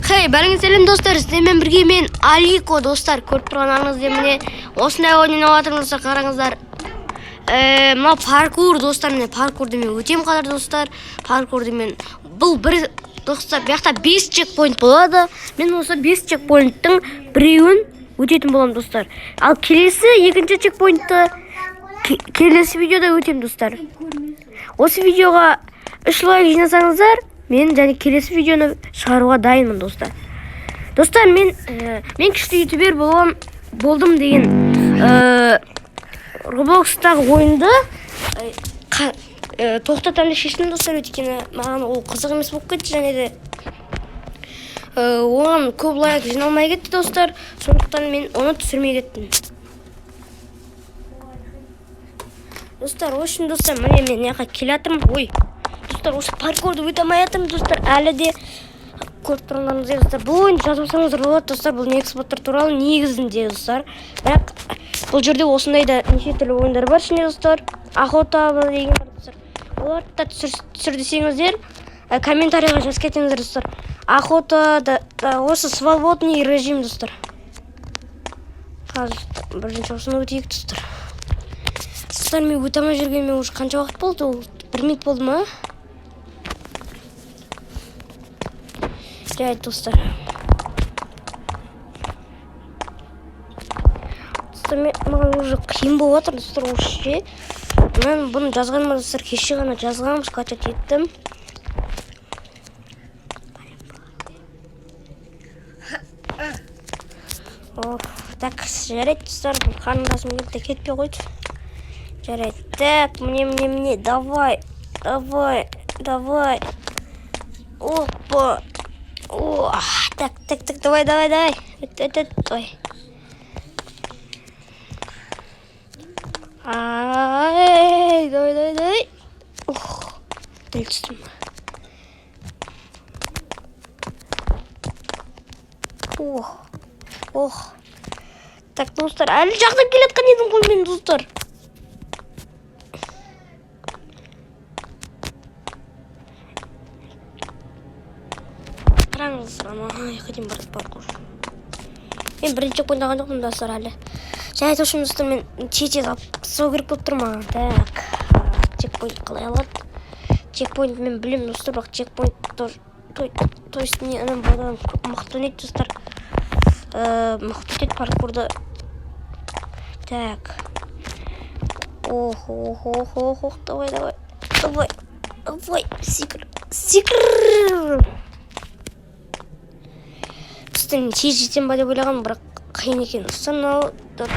Хей, бәріңіз сәлем, достар! Сіздермен бірге мен, Алико. Достар, көріп тұрғандарыңыздай, міне, осындай ойын ойнап жатырмыз, достар, қараңыздар. Мынау паркур, достар, міне, паркурды мен өтемін қазір, достар. Паркурды мен бұл бір, достар, бұл жақта 5 чекпоинт болады. Мен осы 5 чекпоинттің біреуін өтетін боламын, достар. Ал келесі екінші чекпоинтты келесі видеода өтемін, достар. Осы видеоға 3 лайк жинасаңыздар, мен және келесі видеоны шығаруға дайынмын, достар. Достар, мен күшті ютубер болдым деген Роблокстағы ойынды тоқтатамын деп шештім, достар, өйткені маған ол қызық емес болып кетті және де оған көп лайк жиналмай кетті, достар. Сондықтан мен оны түсірмей кеттім. Достар, в общем, достар, міне, мен мына жаққа келе жатырмын. Ой, достар, осы паркурды өте алмай жатырмын, достар, әлі де. Көріп тұрғандарыңыздай, достар, бұл ойынды жазып алсаңыздар болады, достар. Бұл Некспоттар туралы негізінде, достар, бірақ бұл жерде осындай да неше түрлі ойындар бар ішінде, достар. Охота деген бар, достар. Оларды да түсір десеңіздер, комментарийға жазып кетіңіздер, достар. Охота да, осы свободный режим, достар. Қазір бірінші осыны өтейік, достар. Достар, мен өте алмай жүргеніме уже қанша уақыт болды? Ол 1 минут болды ма? Жарайды, достар. Достар, маған уже қиын болып жатыр, достар, осы ше. Мен бұны жазғаныма, достар, кеше ғана жазғанмын, скачать еттім. Ох, так, жарайды, достар, қарындасым келді, кетпей қойды. Жарайды, так, міне, міне, міне, давай, давай, давай. Опа. О, так, так, так, давай, давай, давай. Өт, өт, өт, ой. Ай, давай, давай, давай. Ух, дәл түстім. Ох, ох. Так, достар, әлі жақындап келе жатқан едім ғой мен, достар. Қараңыз, ана жаққа дейін барады паркур. Мен бірінші чекпоинт алған жоқпын, достар, әлі. Жарайды, в общем, достар, мен тез тез алып тастау керек болып тұр маған. Так, чекпоинт қалай алады? Чекпоинт мен білемін, достар, бірақ чекпоинт тоже, то есть не анам бұдан мықты ойнайды, достар. Мықты өтеді паркурды. Так. Ох, ох, ох, ох, ох, давай, давай, давай, давай, секір, секір. Достар, мен тез жетемін ба деп ойлағанмын, бірақ қиын екен. Достар, мынау да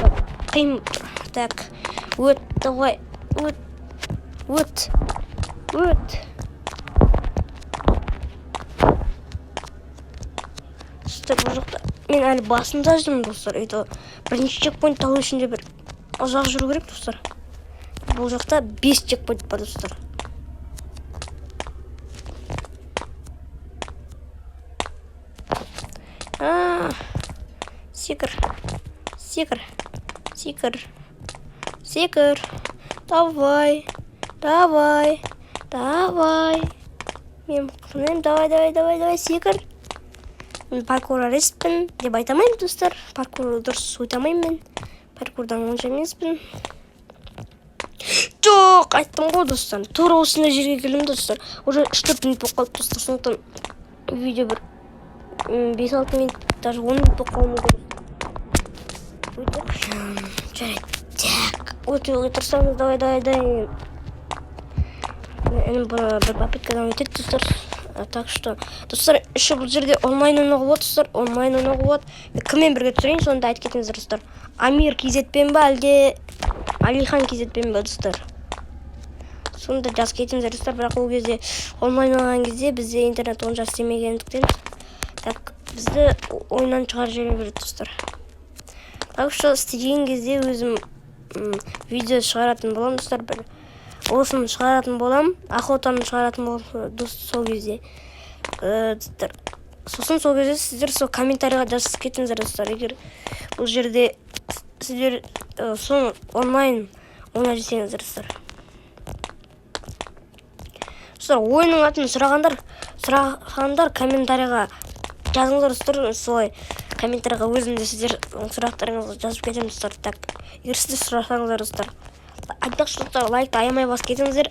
қиын болып тұр. Так, өт, давай, өт, өт, өт. Достар, бұл жақта мен әлі басында жүрмін, достар. Это бірінші чекпоинт алу үшін де бір ұзақ жүру керек, достар. Бұл жақта 5 чекпоинт бар, достар. А, секір, секір, секір, секір. Давай, давай, давай. Мен мықтымын, давай, давай, давай, давай, секір. Мен паркуристпін деп айта алмаймын, достар. Паркур дұрыс өте алмаймын мен. Паркурдан онша емеспін. Жоқ, айттым ғой, достар. Тура осындай жерге келдім, достар. Уже 3-4 минут болып қалды, достар. Сондықтан видео бір 5-6 минут, даже 10 минут болып қалуы мүмкін. Өте қиын. Жарайды. Так, өте тырысамыз. Давай, давай, давай. Інім бір попыткадан өтеді, достар. Так что, достар, еще бұл жерде онлайн ойнауға болады, достар. Онлайн ойнауға болады. Мен кіммен бірге түсірейін, соны да айтып кетіңіздер, достар. Амир KZ-пен ба, әлде Алихан KZ-пен ба, достар? Соны да жазып кетіңіздер, достар. Бірақ ол кезде онлайн ойнаған кезде бізде интернет онша істемегендіктен, так, бізді ойыннан шығарып жібере береді, достар. Так что істеген кезде өзім видео шығаратын боламын, достар, бір осыны шығаратын боламын, охотаны шығаратын боламын, дос, сол кезде. Достар, сосын сол кезде сіздер сол комментарийға жазып кетіңіздер, достар, егер бұл жерде сіздер соны онлайн ойнап жүрсеңіздер, достар. Достар, ойынның атын сұрағандар комментарийға Жазыңыздар, достар, солай комментарийға өзім де сіздер сұрақтарыңызды жазып кетемін, достар. Так, егер сіздер сұрасаңыздар, достар. Айтпақшы, достар, лайкты аямай басып кетіңіздер.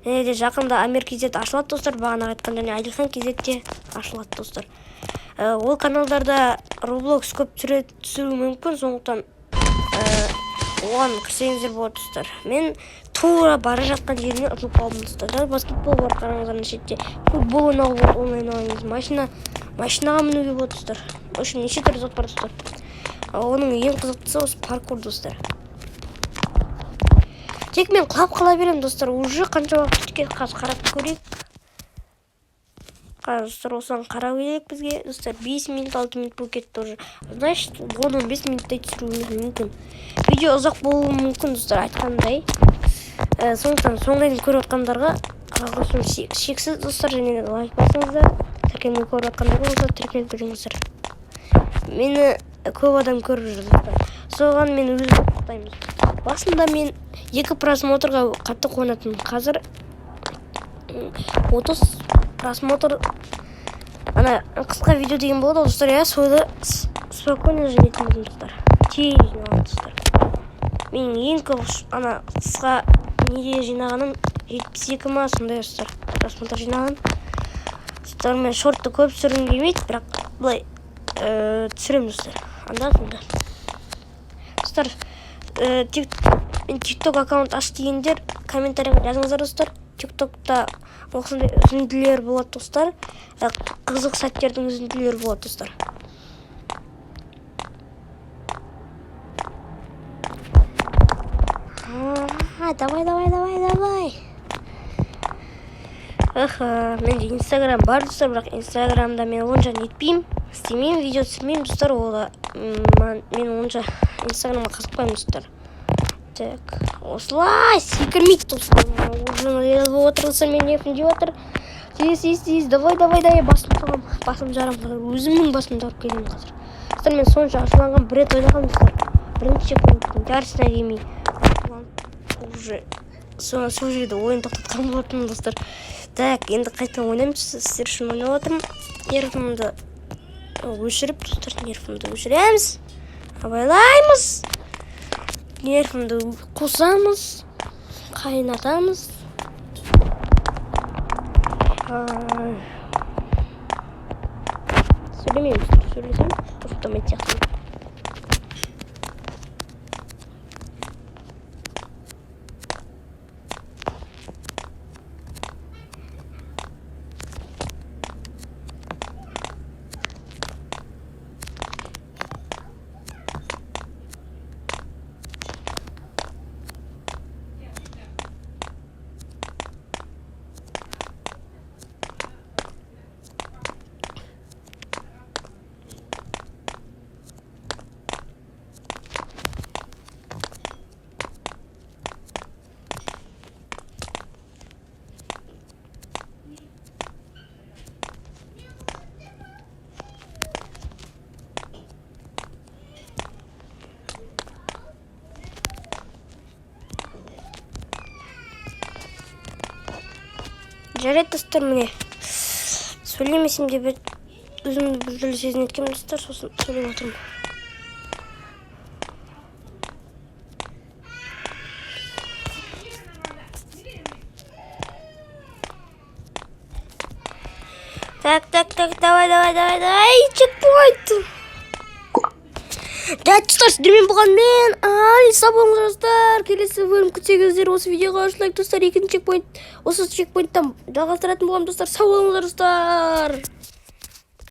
Және де жақында Амир KZ ашылады, достар, бағана айтқан, және Әділхан KZ те ашылады, достар. Ол каналдарда Roblox көп түсіруі мүмкін, сондықтан оған кірсеңіздер болады, достар. Мен тура бара жатқан жерімнен ұтылып қалдым, достар. Даже баскетбол бар, қараңыздар, мына шетте футбол ойнауға болады, онлайн ойнаймыз, машинаға мінуге болады, достар. В общем, неше түрлі зат бар, достар. Ал оның ең қызықтысы осы паркур, достар. Тек мен құлап қала беремін, достар. Уже қанша уақыт өтті, қазір қарап көрейік. Қазір, достар, осыған қарау керек бізге, достар. 5 минут, 6 минут болып кетті уже, значит, 10-15 минуттай түсіруіміз мүмкін. Видео ұзақ болуы мүмкін, достар, айтқандай. Сондықтан соңға дейін көріп жатқандарға алғысым шексіз, достар. Және де лайк басыңыздар, тіркелмей көріп жатқандар болса, тіркеліп кетіңіздер. Мені көп адам көріп жүр, достар, соған мен өзім құттықтаймын. Басында мен екі просмотрға қатты қуанатынмын, қазір 30 просмотр. Ана қысқа видео деген болады ғой, достар, иә, соны спокойно жинайтын болдым, достар, тез жиналамын, достар. Менің ең көп ана қысқа неде жинағаным 72 ма, сондай, достар, просмотр жинаған. Достар, мен шортты көп түсіргім келмейді, бірақ былай түсіремін, достар, анда санда, достар. Мен Тикток аккаунт аш дегендер, комментарийға жазыңыздар, достар. Тиктокта осындай үзінділер болады, достар. Қызық сәттердің үзінділері болады, достар. Давай, давай, давай, давай. Аха, менде Инстаграм бар, достар, бірақ Инстаграмда мен онша нетпеймін, істемеймін, видео түсірмеймін, достар. Ол да мен онша Инстаграмға қызықпаймын, достар. Так, осылай секірмейді, достар. Уже надоело болып отыр, достар, мен нервім жеп жатыр. Тез, тез, тез, давай, давай, давай. Басым соғамын, басым жарамын қазір, өзімнің басымды жарып кетемін қазір. Достар, мен сонша ашуланған, бір рет ойнағанмын, достар, бірінші чекпоинттің жартысына келмей ашуланып, уже сол жерде ойын тоқтатқан болатынмын, достар. Так, енді қайтадан ойнаймын, сіздер үшін ойнап жатырмын. Нервімді өшіріп, достар, нервімді өшіреміз, абайлаймыз, нервімді қосамыз, қайнатамыз. Ай. Сөйлемеймін, достар, сөйлесем дұрыстамайтын сияқтымын. Жарайды, достар, міне, сөйлемесем де бір өзімді біртүрлі сезінеді екенмін, достар, сосын сөйлеп отырмын. Так, так, так, давай, давай, давай, давай, чекпоинт. Жарайды, достар, сіздермен болған мен, Алиса. Болыңыздар, достар. Келесі бөлім күтсеңіздер, осы видеоға үш лайк, достар. Екінші чекпоинт, осы чекпоинттан жалғастыратын боламын, достар. Сау болыңыздар, достар.